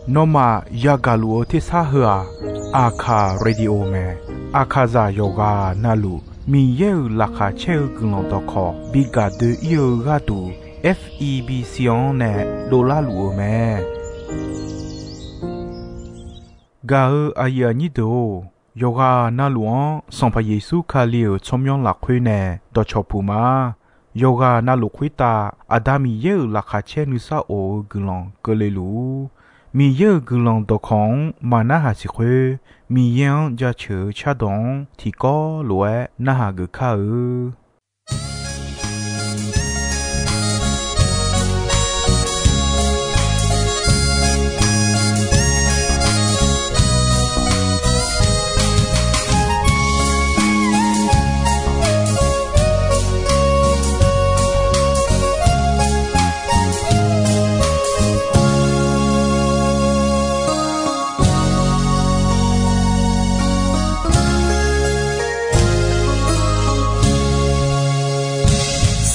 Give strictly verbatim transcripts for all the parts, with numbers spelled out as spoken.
Nawmaf yagaq luf-eu tersar heu-aq, Aqkaq Radio mae. Aqkaqzaq yawqghaq navluf Miqyaer-euq laqkhaq caer-eu guiqlanq dawqkawq bi gaq doe-ir-eu gharduq, F E B C-anr nae dovlar luf-eu mae. Gaq-eu aqyuif aqnyir deuq-or, yawqghaq navluf-anr Sanqpaq Yeqsur Kali-euq tsawrmyanr lafkhoer nae dawqcawq puq ma. Yawqghaq navluf khoertav Aqda Miqyaer-euq laqkhaq caer nuisar of-eu guiqlanq keuvle luf-ur. Miqyaer-euq guiqlanq dawqkawq-anr maqnarhaq siq khoer, Miqyaer-anr jaceuq-eu cardawq-anr tiqkawv lof-aer narhaq geuf kar-eu.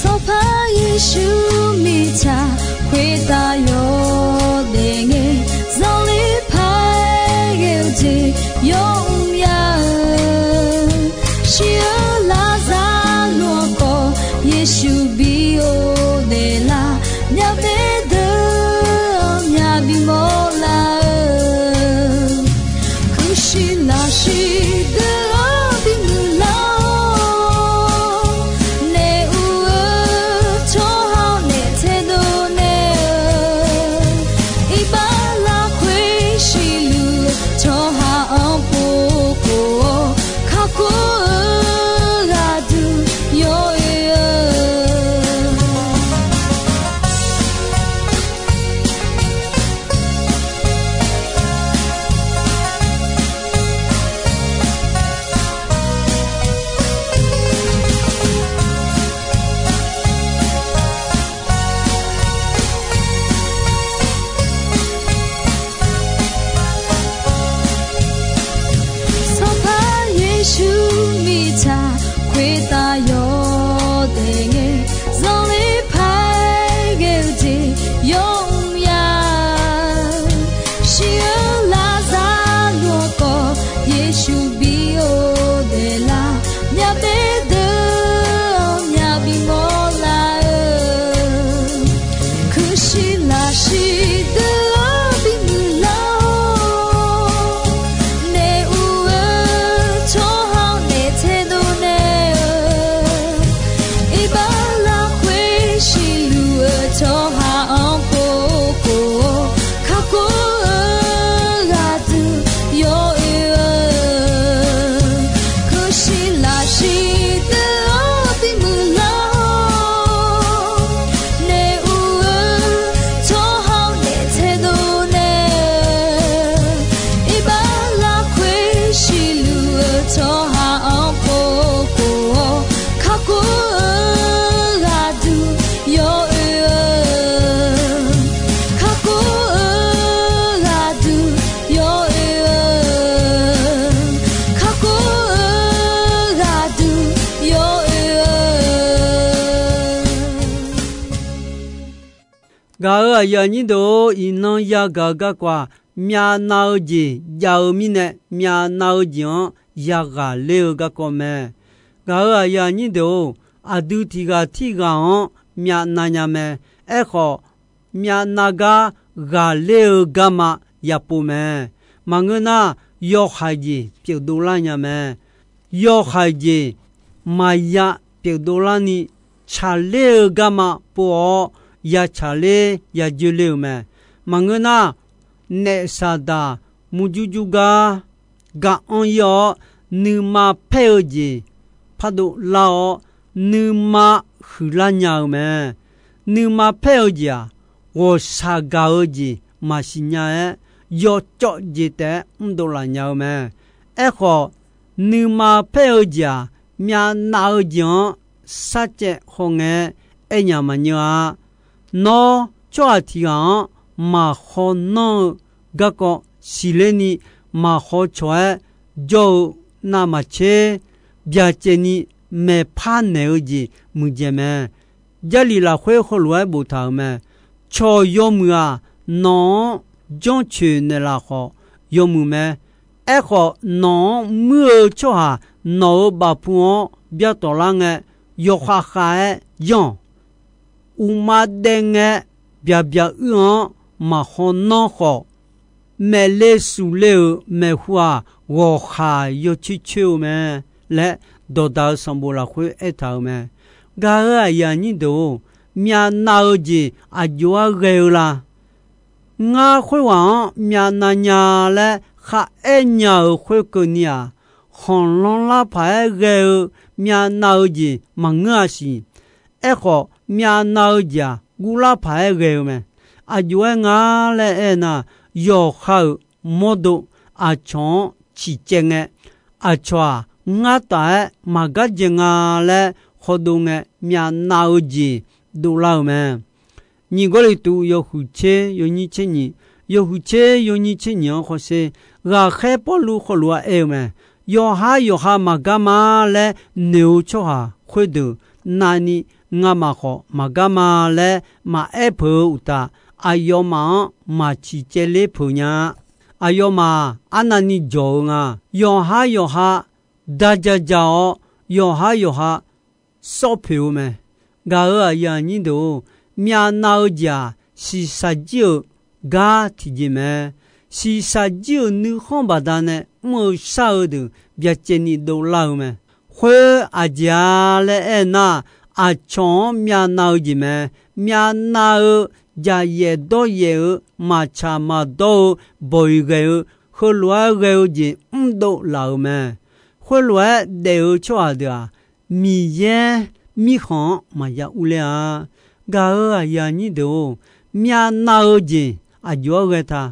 Sanqpaq Yeqsur mirtsaq khoertav yawdaef ngae, zanqler paq-aer ghae-eu jeq yawmr ya-eu, shir-eu larzar luf-anr khawf Yeqsur bi ghofdaef lar, myavbaef deuq-anr myavbi mawrlar-eu, kuirshiq lafshiq deuq-anr bimuiq lar-awr, naef uq-eu tsawrhaq-anr naef taedov naeq-eu, iqbax lafkhoer siqluf-eu tsawrhaq-anr povkhof-awr, kakhof-eu ghaqduq yawoe-eu. Sanqpaq Yeqsur mirtsaq khoertav yawdaef ngae, zanqler paq-aer ghae-eu jeq yawmr ya-eu, shir-eu larzar luf-anr khawf Yeqsur bi ghofdaef lar, myavbaef deuq-anr myavbi mawrlar-eu, kuirshiq lafshiq deuq-anr bimuiq lar-awr, naef uq-eu tsawrhaq-anr naef taedov naeq-eu, iqbax lafkhoer siqluf-eu tsawrhaq-anr povkhof-awr, kakhof-eu ghaqduq yawoe-eu, kuirshiq lafshiq deuq-anr bimuiq lar-awr, naef uq-eu tsawrhaq-anr naef taedov naeq-eu, iqbax lafkhoer siqluf-eu tsawrhaq-anr povkhof-awr, kakhof-eu ghaqduq yawoe-eu, kakhof-eu ghaqduq yawoe-eu, kakhof-eu ghaqduq yawoe-eu. Gaq-euq aqyuif aqnyir deuq-or, iqnan yagaq-eu garkawv-aq, myavnav-eu jeq jav-eu mirnae, myavnav-eu jeq-anr yaghaq ler-eu garkawv mae. Gaq-euq aqyuif aqnyir deuq-or, aqdui tiq ghaq tirghaq-anr myavnav nya mae. Aerkhawf, myavnav gar ghaqler-eu garma yapov mae. Maqngeur nar, yawhaiq jeq pyeufdov lar nya mae. Yawhaiq jeq maqya pyeufdov larni, tsaqler-eu garma pov-awr, ya tsaqler ya joer ler-euq mae. Maqngeur nar, naef saqdaq murjur jur gar gar anr-ir-awr, nuima paer-eu jeq pardov lar-awr, nuima huiqlar nya-eu mae. Nuima paer-eu jeq-aq, ghawqshaq gaq-eu jeq maqsiq nya-aer, yawcawv jeq taef-aer mrdov laf nya-eu mae. Aerkhawf, nuima paer-eu jeq-aq, myavnav-eu jeq-anr sarcaev hawngae-aer aernya maqnyeur-a. Nawr tsawrhaq tiq ghaq-anr maqhaw nanr-eu garkawv siqler ni, maqhaw cawq-aer jawr-eu navmaqtser, byacaevni maeqpar naeq-eu jeq muiqdzaeq mae. Jarlif lafkhoer heulof-aer boftaq-euq mae. Cawq yawmuiq-aq, nawq-anr janrcoeq naeqlaf khawf yawmuiq mae. Aerkhawf, nawq-anr muir-eu tsawrhaq nawq-euq bafpuiv-anr byatawf lar ngae, yawkhav khav-aer yanr-awq. Uqma daev ngae, byaqbyaq uir-anr maqhaw nanr khawf, maeqle sufle-euq maeqhu-aq, ghawqkhaq yawcoer coer-eu mae laer, dawqdaq-eu sanqbof lafkhoer aertaq-euq mae. Gaq-euq aqyuif aqnyir deuq-or, myavnav-eu jeq aqjox-aer ghae-eu la? Ngar khoerghaq-anr myavnav nya laer kharaer nya-euq khoerkeuvni-aq, khanqlanr lar paq-aer ghae-eu myavnav-eu jeq maqngeur-a siq. Aerkhawf, myavnav-eu jeq-aq, guvlar paq-aer ghae-eu mae. Aqjox-aer nga laer aernar, yawqha-euq mawrdo aqcawq-anr ciqcaev ngae, aqcawq-aq, ngar taf-aer maqgar dzae nga laer khawdov ngae, myavnav-eu jeq dovlar-euq mae. Nyiq Gawrliqtu yawhuiq tser yawnyir tser nyiq, yawhuiq tser yawnyir tser nyiq-anr hawsher, ghaqkhaer Pawrluv heulof-aer aer-eu mae. Yawqhar yawqha maqgar ma laer noeq-eu tsawrhaq khoerdeuq, navni ngamaf khawf maqgar ma laer maqaer peuq-eu uqtaf, aqyawfmaf-anr maq ciqcaev ler peuq nya-a. Aqyawfmaf-aq, arnavni jawq-eu nga. Yawqhar yawqha da ja ja-awr, yawqhar yawqha sawr poeq-eu mae. Gaq-euq aqyuif aqnyir deuq-or, myavnav-eu jeq-aq, shiqshaq jir-euq gar tiqjeq mae. Shiqshaq jir-euq nuikhanr baqdanae mr-eu shar-eu deuq byacaevni dovlar-eu mae. Khoer aqjeq-a laer aernar, aqcawq-anr myavnav-eu jeq mae. Myavnav-eu jaqyaef dawryaef-eu, maqtsaq maqdawr-eu, bawq-iq ghae-eu, heulof-aer ghae-eu jeq mrdov laf-euq mae. Khoerlof-aer daef-eu tsawrhaq deuq-aq, Miqyaer mirkhanq-anr maqya urler-a. Gaq-euq aqyuif aqnyir deuq-or, myavnav-eu jeq aqjox-aer ghae ta,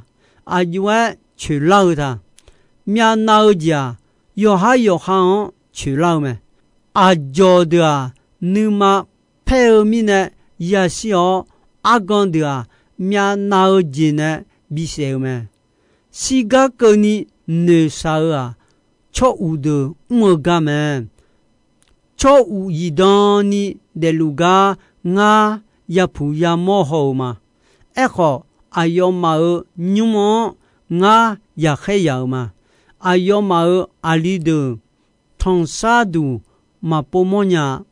aqjox-aer coeqlar-eu ta. Myavnav-eu jeq-aq, yawqhar yawqha-anr coeqlar-eu mae. Aqjawq deuq-aq, nuima paer-eu mirnae yashir-awr, argan deuq-aq, myavnav-eu jeq nae bisaef-eu mae. Shirgar keuvni noeqshaq-eu-aq, tsawr uq deuq mr-eu gar mae. Tsawr uq zifdan ni daefluf gar ngar yapuq yamawr haw-eu ma. Aerkhawf, aqyawfmaf-euq nymr-anr ngar yaqkhaer yaq-euq ma. Aqyawfmaf-euq aqli deuq tanqsar duq maqpov mawrnya-a.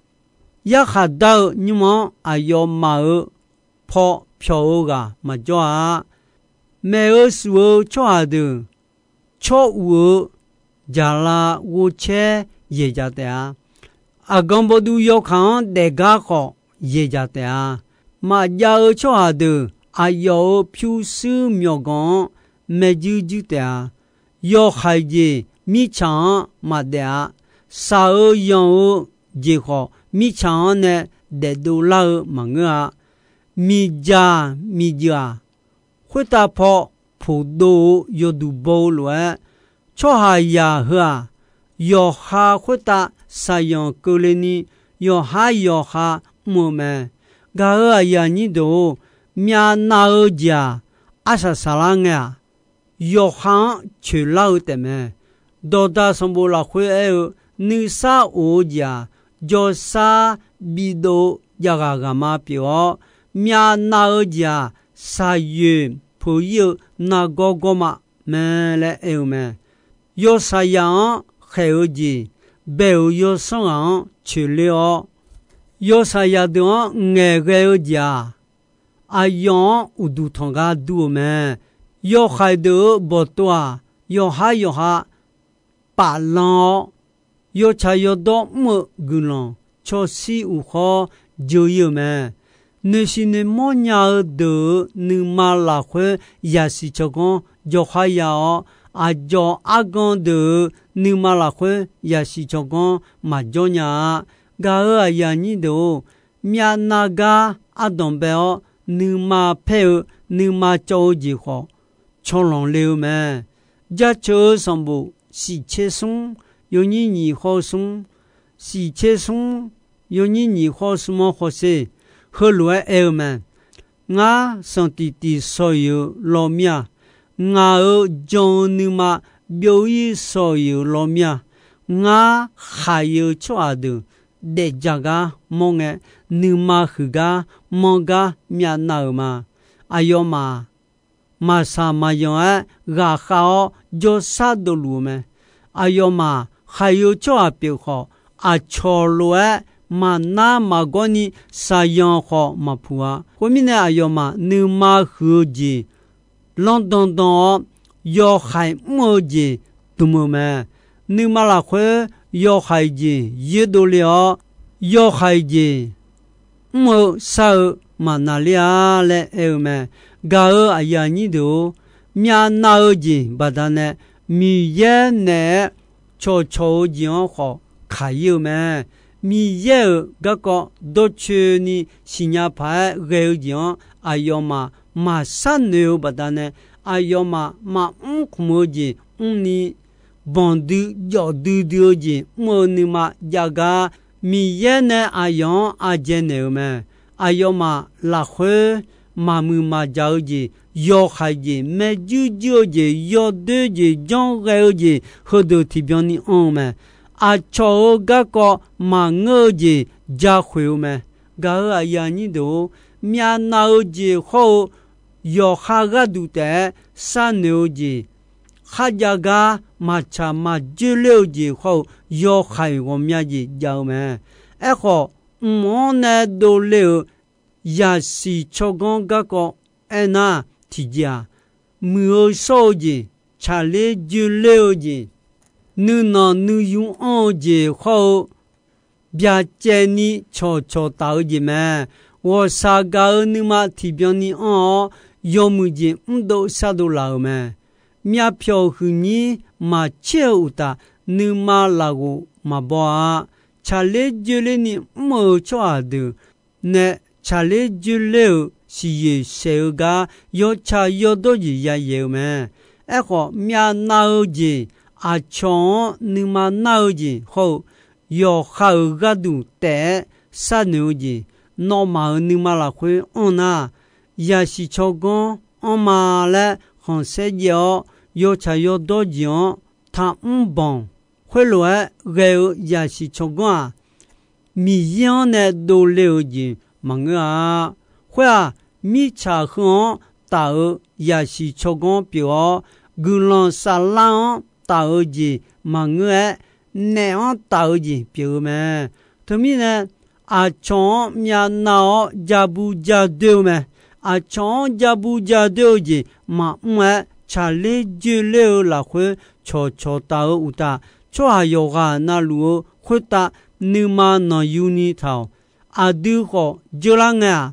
Yarkhaq dar-eu nymr-anr aqyawfmaf-euq paw pyawq-eu ghaq maqjawr-a. Maeq-eu suf-eu tsawrhaq deuq, tsawr uq-eu jaqlav ghovcaer yaeqjaq taef-a. Aqgan bawduv yawkaq-anr daefgar khawf yaeqjaq taef-a. Maqjav-eu tsawrhaq deuq aqyawf-euq pyurshuir myawqganq-anr maejuir juir taef-a. Yawhaiq jeq mirtsaq-anr maqdaef-a. Shaq-eu yanq-eu jeq khawf mirtsaq-anr nae daefdov lar-eu maqngeur-a. Miqdzaq miqdzuif-aq, khoertav paw poqdov-eu yawduq baw-eu lof-aer, tsawrhaqzaq heu-aq, yawqha khoertav shaqyanq keuvle ni, yawqhar yawqha mr-eu mae. Gaq-euq aqyuif aqnyir deuq-or, myavnav-eu jeq-aq, arsaq saqlar ngae-aq, yawqha-anr coeqlar-eu taefmae. Dawqdaq sanqbof lafkhoer aer-eu, nuisar of-eu jeq-aq, jawrsar bidov-eu javghaq ghaqma pyeuf-awr, myavnav-eu jeq-aq, shaqyoeq peuq-ir-eu nargawr gawrma mae laer aer-eu mae. Yawshaqzaq-anr khaeq-eu jeq, bae-euq yawsanr ghaq-anr coeqler-awr, yawshaqzaq deuq-anr ngaeqghae-eu jeq-aq, aqyawf-anr uqduq tanq gar dur-eu mae. Yawhaiq deuq-euq bawqtov-aq, yawqhar yawqha paflan-awr, yawtsaq yawdawr mr-eu guiqlanq cawshir uqkhawr dzeur-ir-eu mae. Noeqsiq noeqmawr nya-eu deuq-euq nuima lafkhoer yasiq tsawrganr jawrkhar ya-awr, aqdzawq argan deuq-euq nuima lafkhoer yasiq tsawrganr maqjawr nya-a. Gaq-euq aqyuif aqnyir deuq-or, myavnav gar ardanq bae-awr, nuima paer-eu, nuima cawv-eu jeq khawf, cawlanq le-eu mae. Jaceuq-eu sanqbof shiqtser smr, yawnyir nyiq khawr smr, shiqtser smr, yawnyir nyiq khawr smr-anr hawsher, heulof-aer aer-eu mae. Ngar sanqtiq tiq shaw-iq-eu lawr mir-a. Ngaq-euq jan-eu nuima byov-ir shaw-iq-euq lawr mir-a. Ngar khaq-iq-eu tsawrhaq deuq daefdzaq gar mawr ngae, nuima huiq gar manr gar myavnav-euq ma. Aqyawfmaf maqsaq maqyanq-aer ghaqkhav-awr jawrshar dovluf-eu mae. Aqyawfmaf khaiq-eu tsawrhaq pyeuf khawf, aqcawq lof-aer maqnar maqgawr ni shaqzanq khawf maqpuq-a. Khoermirnae, aqyawfmaf nuima huiq-eu jeq lanrdan dan-awr, yawhaiq mr-eu jeq dmq-eu mae. Nuima lafkhoer yawhaiq jeq yoerdov le-awr, yawhaiq jeq mr-eu shar-eu maqnaqler-a laer aer-eu mae. Gaq-euq aqyuif aqnyir deuq-or, myavnav-eu jeq baqdanae Miqyaer naeq-aer cawqcawq-eu jeq-anr khawf kaq-ir-eu mae. Miqyaer-euq garkawv dawrcoeni siqnya paq-aer ghae-eu jeq-anr aqyawfmaf maqshar noeq-eu baqdanae, aqyawfmaf maqmr khmq-eu jeq mrni, banqdui jawf duidui-eu jeq mr-eu nuima jav gar, Miqyaer nae aqyawf-anr ardzae naeq-euq mae. Aqyawfmaf lafkhoer maqmuiq maqjaq-eu jeq, yawhaiq jeq, maerjuir juir-eu jeq, yawdoer jeq, janrghae-eu jeq, heudeuq tiqbyan ni anr-eu mae. Aqcawq-euq garkawv maqngeur-eu jeq jakhoeq-eu mae. Gaq-euq aqyuif aqnyir deuq-or, myavnav-eu jeq hawr-eu yawqha gharduq taef-aer sharnoeq-eu jeq, kharjav gar maqtsaq maqjoer ler-eu jeq hawr-eu yawhaiq ghawqmya jeq jav-eu mae. Aerkhawf, mq-anr nae dovle-euq yaqsiq tsawrganr garkawv aernar, tiqjeq-aq, muiq-eu shawr-eu jeq, tsaqler joer ler-eu jeq, nuinanq nuiyu anr-eu jeq hawr-eu byacaevni cawqcawq taf-eu jeq mae. Ghawqshaq gaq-eu nuima tiqbyan ni anr-awr, yawmuiq jeq mrdov shardov laf-euq mae. Myavpyawq huiqnyir maqtser-eu uqtaf, nuima lafghof maqbaw-a. Tsaqler joer lerni mr-eu tsawrhaq deuq nae tsaqler joer ler-euq siqyoeq saeq-eu gar yawtsaq yawdawr jeq yayaeq-eu mae. Aerkhawf, myavnav-eu jeq, aqcawq-anr nuima nar-eu jeq hawr-eu yawqha-euq gharduq taef-aer sharnoeq-eu jeq, nawmaf-euq nuima lafkhoer anr nar, yaqsiq tsawrganr anrma laer khanqsaer jaev-awr, yawtsaq yawdawr jeq-anr taqmr banq khoerlof-aer ghae-eu yaqsiq tsawrganr-aq, Miqyaer-anr nae dovle-euq jeq maqngeur-a. Khoer-aq, mirtsaq heu-anr taf-eu yaqsiq tsawrganr pyeuf-awr, guiqlanq saflar-anr taf-eu jeq maqngeur-aer, naef-anr taf-eu jeq pyeuf-eu mae. Teumirnae, aqcawq-anr myavnav-awr jabu jadoer-eu mae. Aqcawq-anr jabu jadoer-eu jeq maqmr-aer, tsaqler joer ler-eu lafkhoer cawqcawq taf-eu uqtaf, tsawrhaq yawqghaq navluf-eu khoertav nuima nanqyuni taq-awq. Aqdui khawf dzeurlar ngae-aq,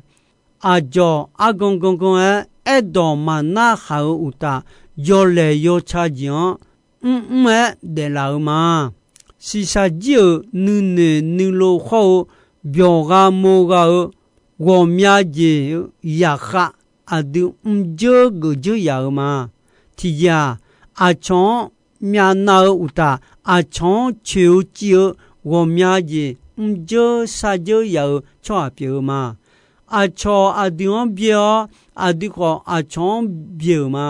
aqdzawq argan gangan-aer aerdawq maqnar khaq-eu uqtaf, yawlaeq yawca jeq-anr mrmr-aer daeflaf-eu ma. Shiqshaq jir-euq nuinoeq nuilov hawr-eu byawq gha mawr gha-eu ghawqmya jeq-eu zaqkhav aqdui mrdzeur geufdzeur yaf-eu ma. Tiqjeq-aq, aqcawq-anr myavnav-eu uqtaf, aqcawq-anr coeq-eu civ-eu ghawqmya jeq mrdzeur shardzeur yaf-eu tsawrhaq pyeuf-eu ma. Aqcawq aqdui-anr byae-awr, aqdui khawf aqcawq-anr byae-euq ma.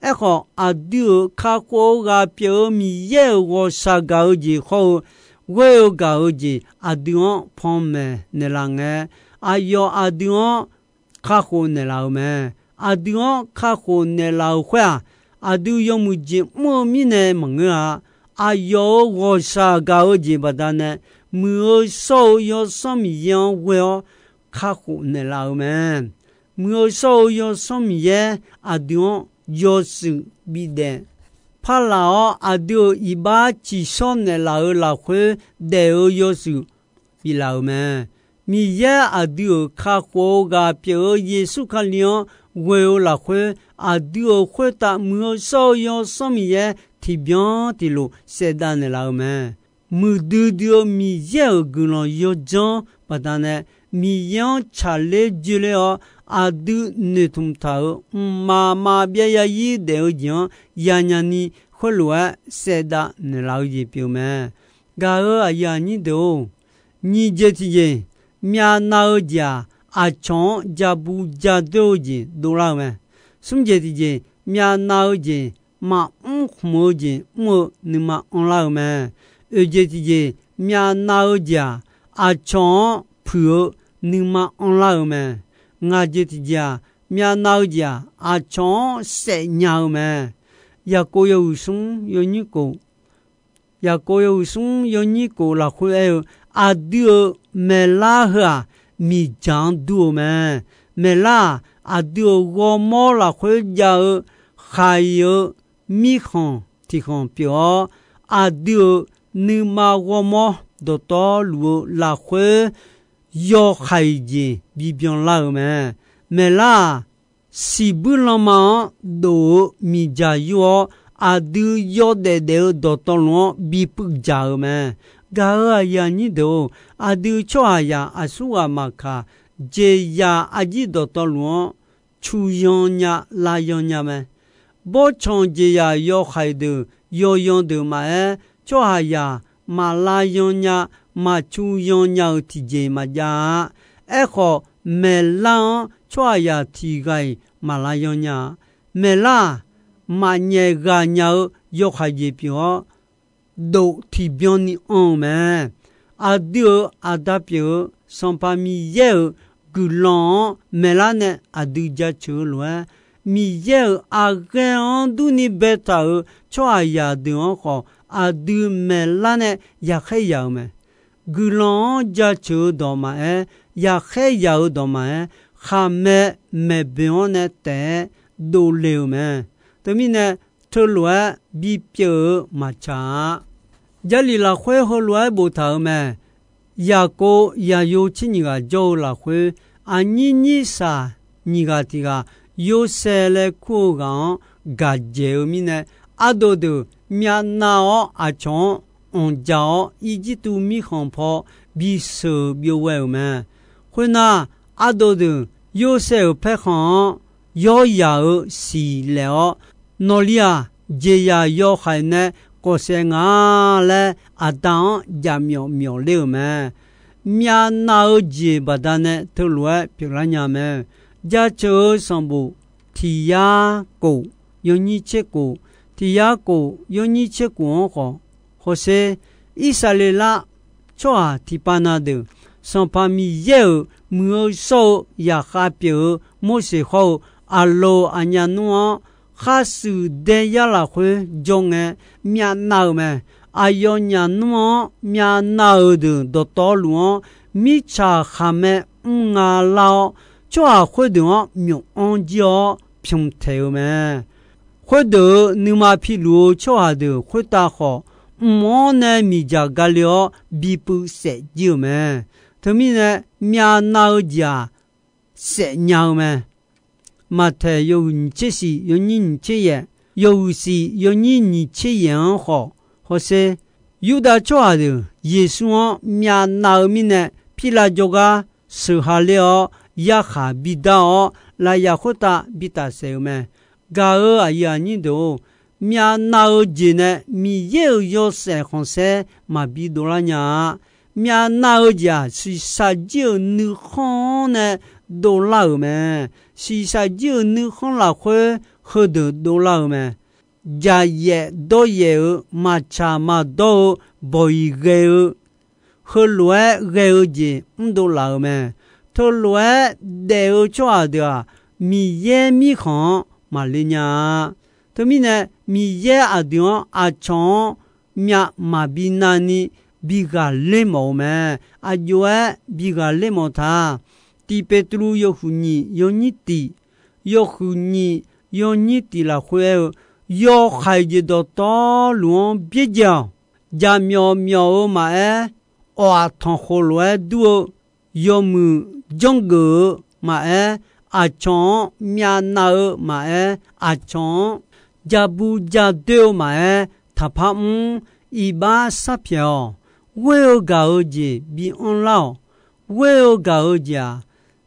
Aerkhawf, aqdui-euq kakhof-eu ghaq pyeuf-eu Miqyaer-euq ghawqshaq gaq-eu jeq hawr-eu ghoer-eu gaq-eu jeq aqdui-anr panmaeq naeqlaf ngae, aqyawf aqdui-anr kakhof naeqlaf-euq mae. Aqdui-anr kakhof naeqlaf-euq khoer-aq, aqdui yawmuiq jeq mr-eu mirnae maqngeur-a. Aqyawf-euq ghawqshaq gaq-eu jeq baqdanae, Muiq-eu shawr-eu Yawsanr Miqyaer-anr ghoe-awr kakhof naeqlaf-euq mae. Muiq-eu shawr-eu Yawsanr Miqyaer aqdui-anr yawshuif bidaef parlaf-awr, aqdui-euq iqbax tsiqshawr naeqlaf-euq lafkhoer daef-eu yawshuif biflaf-euq mae. Miqyaer aqdui-euq kakhof-eu ghaq pyeuf-eu Yeqsur Kali-anr ghoe-eu lafkhoer, aqdui-euq khoertav Muiq-eu shawr-eu Yawsanr Miqyaer tiqbyan tiqlof saevdav naeqlaf-eu mae. Muiqdui dui-eu Miqyaer-euq guiqlanq yawdzanr baqdanae, Miqyaer-anr tsaqler joerler-awr, aqdui noeqtmq taq-euq mqmaq maqbyav yarzir daef-eu jeq-anr yanyani khoerlof-aer saevdav naeqlaf-eu jeq pyeuf mae. Gaq-euq aqyuif aqnyir deuq-or, nyiq jeq tiqjeq, myavnav-eu jeq-aq, aqcawq-anr jabu jadoer-eu jeq dovlar-eu mae. Smr jeq tiqjeq, myavnav-eu jeq, maqmr khmq-eu jeq mr-eu nuima anrlar-eu mae. Oeq jeq tiqjeq, myavnav-eu jeq-aq, aqcawq-anr puiq-eu nuima anrlar-eu mae. Ngaq jeq tiqjeq-aq, myavnav-eu jeq-aq, aqcawq-anr saef nya-eu mae. Yaqkov yawhuiq smr yawnyir kof, Yaqkov yawhuiq smr yawnyir kof lafkhoer aer-eu, aqdui-euq maeqlar heu-aq, miqdzaq-anr dur-eu mae. Maeqlar-aq, aqdui-euq ghawrmawr lafkhoer jav-eu khaq-iq-eu mirkhanq tiqkhanq pyeuf-awr, aqdui-euq nuima ghawrmawr dawqtawvluf-eu lafkhoer yawkhav-iq jeq bibyan lar-eu mae. Maeqlar-aq, siqbuir lanma-anr dof-eu miqdzaq yur-awr, aqdui yawdaef daef-eu dawqtawvluf-anr bipuiv dzaq-euq mae. Gaq-euq aqyuif aqnyir deuq-or, aqdui tsawrhaqzaq aqsurghaq maqkaq, jeqzaq arjir dawqtawvluf-anr cu yan nya, lav yan nya mae. Bawrtsanq jeqzaq yawkhav-iq deuq, yawyan deuq maqaer, tsawrhaqzaq maq lav yan nya, maq cu yan nya-euq tiqjeq maqjav-a. Aerkhawf, maeqlar-anr tsawrhaqzaq tiq ghaq-iq maq lav yan nya-a. Maeqlar-aq, maqnyaef ghaq nya-eu yawkhav jeq pyeuf-awr, dof tiqbyan ni anr-eu mae. Aqdui-euq Aqda pyeuf-eu Sanqpaq Miqyaer-euq guiqlanq-anr maeqlar nae aqdui jaceuq-eu lof-aer, Miqyaer-euq aqghaer-anr durni baetaq-euq tsawrhaqzaq deuq-anr khawf, aqdui maeqlar nae yaqkhaer yaq-euq mae. Guiqlanq-anr jaceuq-eu dawq maqaer, yaqkhaer yaq-eu dawq maqaer, khaqmae maeqboeq-anr nae taef-aer dovle-euq mae. Teumirnae, teulof-aer bipyeuf-eu maqtsaq-a. Jarlif lafkhoer heulof-aer boftaq-euq mae. Yaqkov yaqyo tser nyiq ghaq jawr-eu lafkhoer, aqnyir nyir shaq nyiq ghaq tiq ghaq, Yorsaev laer kur-eu ghaq-anr gaq dzaeq-eu mirnae, ardov deuq myavnav-awr aqcawq-anr anqdzaq-awr, Irjirtuv mirkhanq paw bisheuq byov ghae-euq mae. Khoernar, ardov deuq Yorsaev-euq paerkhanq-anr yawryaq-euq siq laef-awr, nawqli-aq, jeqzaq yawkhav nae kawfsaef nga laer aqda-anr jaqmyawf myawf ler-euq mae. Myavnav-eu jeq baqdanae teulof-aer pyeuflar nya mae. Jaceuq-eu sanqbof tiq yar kof yawnyir tser kof, tiq yar kof yawnyir tser kof-anr khawf, hawsher, Irsaqleqlav tsawrhaq tiqpav na deuq, Sanqpaq Miqyaer-euq muiq-eu shawr-eu yaqkhav pyeuf-eu Morseq hawr-eu Aqloq aqnyaf nmr-anr khar shuif daeyar lafkhoer jawr ngae myavnav-euq mae. Aqyawfnyaf nmr-anr myavnav-euq deuq dawqtawvluf-anr mirtsaq khaqmae mr nga lar-awr, tsawrhaq khoerdeuq-anr myof-anr jir-awr pymq taeq-eu mae. Khoerdeuq-euq nuima piluf-eu tsawrhaq deuq khoertav khawf, mq-anr nae miqdzaq gale-awr bipuiv saef jir-euq mae. Teumirnae, myavnav-eu jeq-aq, saef nya-eu mae. Maqtaeq yawhuiq nyiq tser shif yawnyir nyiq tser yaef, yawhuiq shif yawnyir nyiq tser yaef-anr khawf, hawsher, Yurdav tsawrhaq deuq Yeqsur-anr myavnav-eu mirnae, Pirlav jawrgar sheuq ha ler-awr, yarkhaq bidar-awr, lafyaq khoertav bi tafsaef-eu mae. Gaq-euq aqyuif aqnyir deuq-or, myavnav-eu jeq nae Miqyaer-euq yawshaef khanqsaer maqbi dovlar nya-a. Myavnav-eu jeq-aq, shiqshaq jir-euq nuikhanr-anr nae dovlar-euq mae. Shiqshaq jir-euq nuikhanr lafkhoer heudeuq dovlar-euq mae. Jaqyaef dawryaef-eu maqtsaq maqdawr-eu bawq-iq ghae-eu, heulof-aer ghae-eu jeq mrdov laf-euq mae. Teulof-aer daef-eu tsawrhaq deuq-aq, Miqyaer mirkhanq-anr maqle nya-a. Teumirnae, Miqyaer aqdui-anr aqcawq-anr myav maqbi navni bi ghaqler mawf-eu mae. Aqjox-aer bi ghaqler mawf ta. Tiq Peqtruv yawhuiq nyiq yawnyir tiq, yawhuiq nyiq yawnyir tiq lafkhoer aer-eu, yawkhaeq jeq dawqtawvluf-anr byaerdzae-awq. Jaqmyawf myawf-eu maqaer, awq-aq tanqkhof lof-aer dur-eu, yawmuiq janrgeuf-eu maqaer, aqcawq-anr myavnav-eu maqaer, aqcawq-anr jabu jadoer-eu maqaer, taqpar mr. Iqbax sharpyaeq-awq. Ghoer-eu gaq-eu jeq bi anrlar-awq. Ghoer-eu gaq-eu jeq-aq,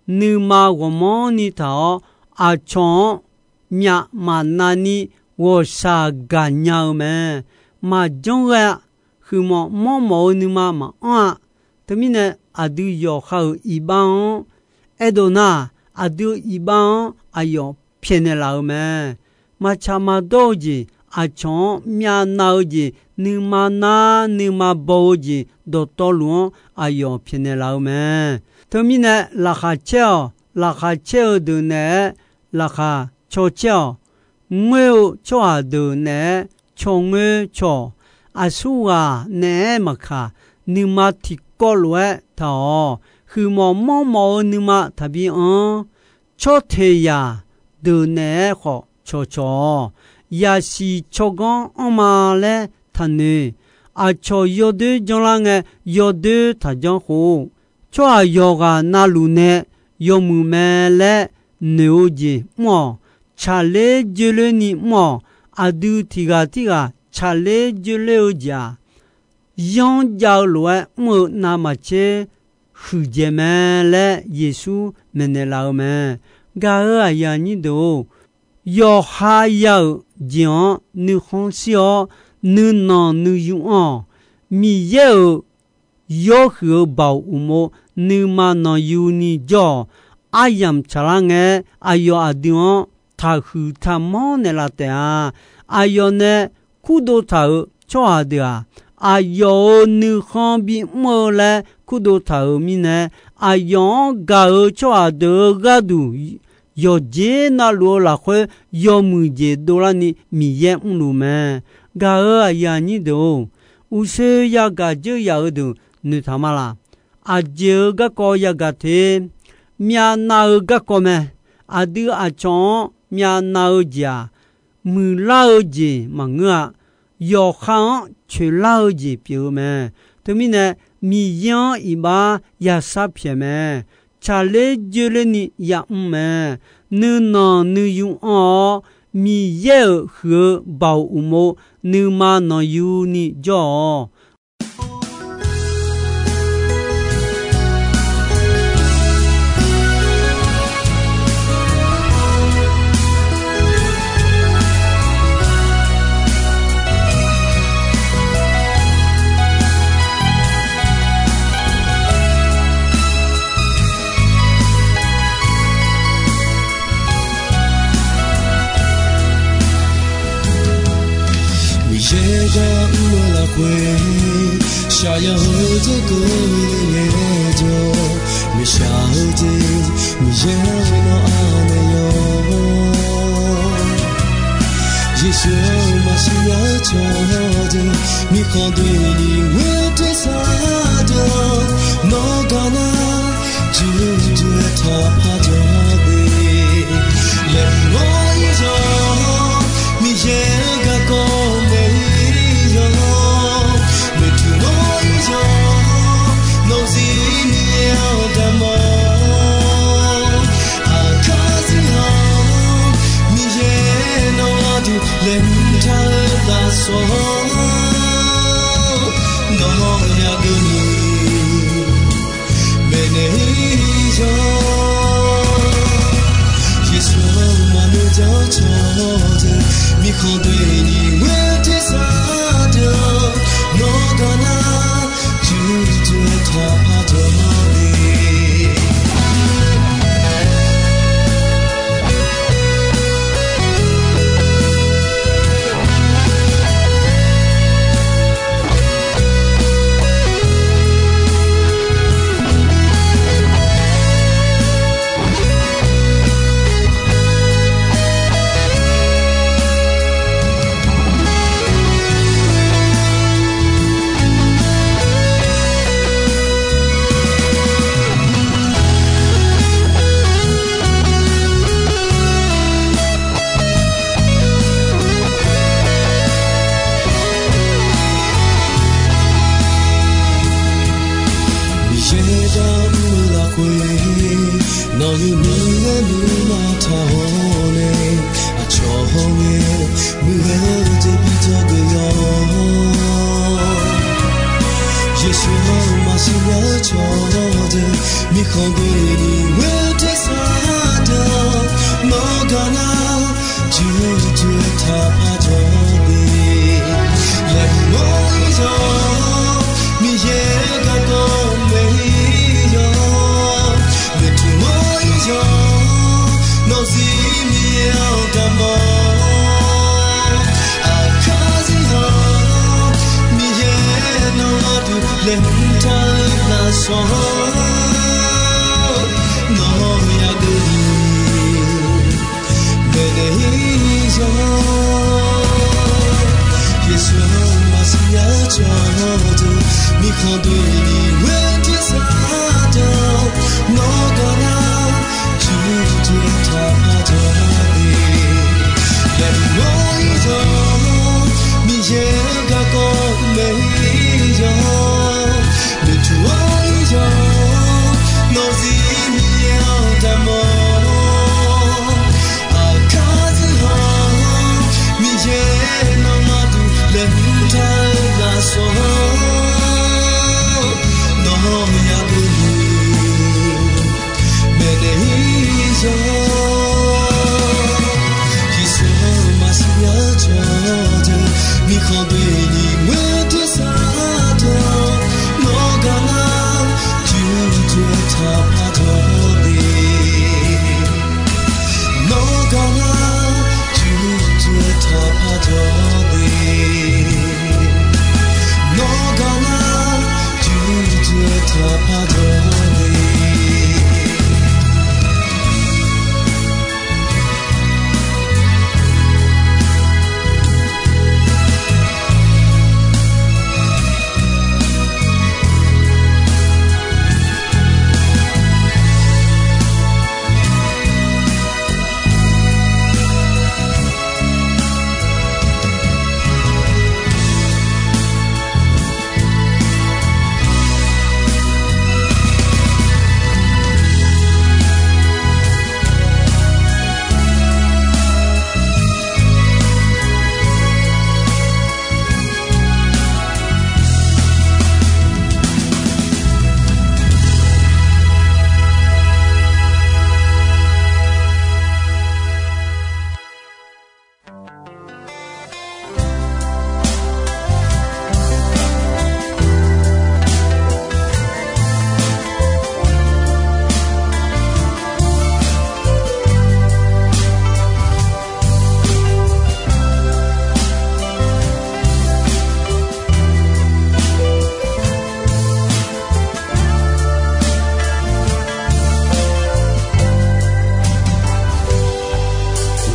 nuima ghawqmanrni taq-awr, aqcawq-anr myav maqnavni ghawqshaq gaqnya-eu mae. Maqjanr ghae-a. Huiqmawf manrmawf-eu nuima maqanr-a. Teumirnae, aqdui yawqha-euq iqbax-anr aerdov nar, aqdui-euq iqbax-anr aqyawf pyaeqnaeq laf-eu mae. Maqtsaq maqdawr-eu jeq, aqcawq-anr myavnav-eu jeq, nuima nar nuima baw-eu jeq dawqtawvluf-anr aqyawf pyaeqnaeq laf-eu mae. Teumirnae, laqkhaq caer-awq. Laqkhaq caer-eu deuq naeq-aer laqkhaq caw caer-awq. Ngoer-eu tsawrhaq deuq naeq-aer caw ngoer caw-awq. Aqsurghaq naeq-aer maqkaq, nuima tiqkawv lof-aer taq-awq. Huiqmawf manrmawf-eu nuima taqbi anr-anr, tsawrteq zaq deuq naeq-aer khawf cawqcawq-awq. Yaqsiq tsawrganr anrma laer taqnoeq. Aqcawq yawdoer janrlar ngae, yawdoer taqjanr khof. Tsawrhaq yawqghaq navluf nae yawmuiq mae laer noeq-eu jeq mr-awq. Tsaqler joerlerni mr-awq. Aqdui tiq ghaq tirghaq tsaqler joerler-eu jeq-aq, yanr jav-eu lof-aer mr-eu navmaqtser huiqdzaeq mae laer Yeqsur maeqnaeq laf-eu mae. Gaq-euq aqyuif aqnyir deuq-or, yawqha ya-euq jeq-anr nuikhanr shir-awr, nuinanq nuiyu anr-awq. Miqyaer-euq yawhuiq-eu baoq uqmov nuima nanqyuni jawr-awq. Aryamq tsaqlar ngae, aqyawf aqdui-anr taqhuiq taqmanr naeqlaf taef-a. Aqyawf nae kurdov taq-euq tsawrhaq deuq-aq, aqyawf-euq nuikhanr bimr-eu laer kurdov taq-euq mirnae, aqyawf-anr gaq-euq tsawrhaq deuq-euq gharduq yawqjeq navluf-eu lafkhoer yawmuiq jeq dovlarni Miqyaer mrluf mae. Gaq-euq aqyuif aqnyir deuq-or, uqshoe yagaq dzeur yaf-eu deuq noeqtaq ma laq. Aqjeq-euq garkawv yagaq te, myavnav-eu garkawv mae. Aqdui aqcawq-anr myavnav-eu jeq-aq, muiqlar-eu jeq maqngeur-a. Yawqha-anr coeqlar-eu jeq pyeuf-eu mae. Teumirnae, Miqyaer-anr iqbax yashar pyaeq mae. Tsaqler joerlerni yamr mae. Nuinanq nuiyu anr-awr, Miqyaer-euq huiq-eu baoq uqmov nuima nanqyuni jawr-awq. Miqyaer gar mr-eu lafkhoer, shaqyaq-eu jeq keuvle ngaejawr, maeqshaq-eu jeq Miqyaer-anr nawr anaeq yawr. Yeqsur-anr maqsiq nya-eu cawqdeuq, mirkhanq doeni ngoer tersar deuq-anr, nawr gar nar, juqjuq-aer taqpar jawr de. Laeqhmq-awr ir yawq, Miqyaer-euq garkawv maeq-ir yawq, maeqtmq-awr ir yawq, nawq-euq zir Miqyaer-anr damq-awr. Aqkaqzir-anr Miqyaer nawr gharduq laeqhmq taq-eu lafsawq-anr, nawq-anr yagaq ni maeqnaeq-ir yawq. Yeqsur-anr maqnoeq ja-eu cawqdeuq, mirkhanq doeni ngoer tersar deuq-anr, nawr gar nar, juqjuq-aer taqpar jawr de. Miqyaer gar mr-eu lafkhoer, nawq-euq nuima nuima taq-awr nae, aqcawq hawr ngae muiqghae-eu jeq bi dzawgeuf yawq. Yeqsur-anr maqsiq nya-eu cawqdeuq, mirkhanq doeni ngoer tersar deuq-anr, nawr gar nar, juqjuq-aer taqpar jawr de. Laeqhmq-awr ir yawq, Miqyaer-euq garkawv maeq-ir yawq. Maeqtmq-awr ir yawq, nawq-euq zir Miqyaer-anr damq-awr. Aqkaqzir-anr Miqyaer nawq gharduq laeqhmq taq-eu lafsawq-anr, nawq-anr yagaq ni Jawr-eu mirkhanq doeni ghoer-eu tersar dawq, nawr gaq nar, jur jur-eu taqpar dawq de. Laeqhmq-awr ir yawq, Miqyaer-eu garkawv maeq-ir yawq, noeqtmq-awr ir yawq, nawq zir Miqyaer-anr daqmawr. Aqkar zir hawr, Miqyaer nawmaf duq laeqhmq taq-eu lafsawq-anr, nawq-anr yagaq-eu maeqnaeq-ir yawq. Yeqsur-anr maqsiq-aer jawr-eu mirkhanq doeni ghoer-eu tersar dawq, nawr gaq nar, jur jur-eu taqpar dawq de. Nawr gaq nar, jur jur-eu taqpar dawq de. Nawr gaq nar, jur jur-eu taqpar dawq de.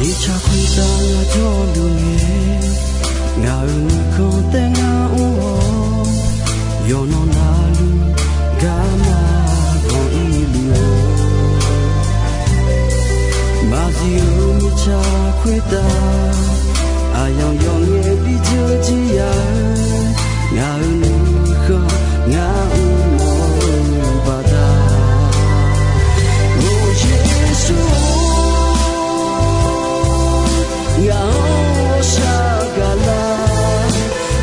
Mirtsaq khoertav jawrluf ngae, ngaq-euq nuikhanr taef ngar mr-awr, yawqnan navluf garma ganq irluf-eu, maqzif-eu mirtsaq khoertav aqyawf yawf ngae bi dzeur jir ya-eu, ngaq-euq nuikhanr ngar mr-awr-eu baqda, or Yeqsur-or, ngaq-anr ghawqshaq gaqlar,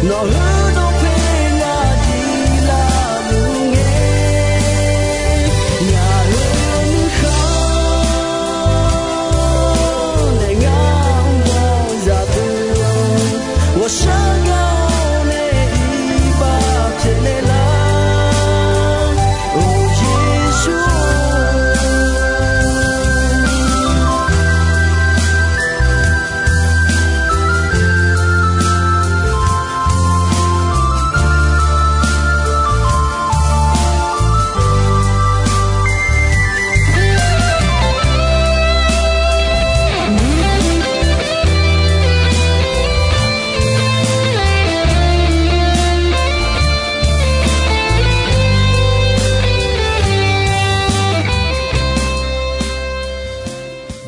nawq heu dawqpae ngar diq lavluf ngae, ngaq-euq nuikhanr nae ngar mr-awr zaqdeuq, ghawqshaq gaq-awr nae iqbax pyaeqnaeq lar, or Yeqsur-or.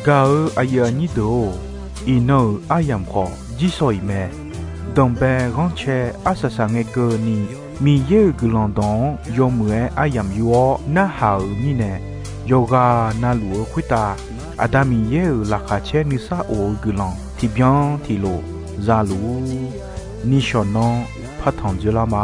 Gaq-eu aqyuif aqnyir deuq-or, iqnan-euq aryamq khawf jirshaw iq mae. Danqbae ghanrcae arsaq saq ngae keuvni, Miqyaer-euq guiqlanq dawq-anr yawmuiq-aer aryamq yur-awr narhaq-euq mirnae, yawqghaq navluf-eu khoertav Aqda Miqyaer-euq laqkhaq caer nuisar of-eu guiqlanq tiqbyan tiqlof za luf-ur. Nishawq nanr partanq dzoerlar ma.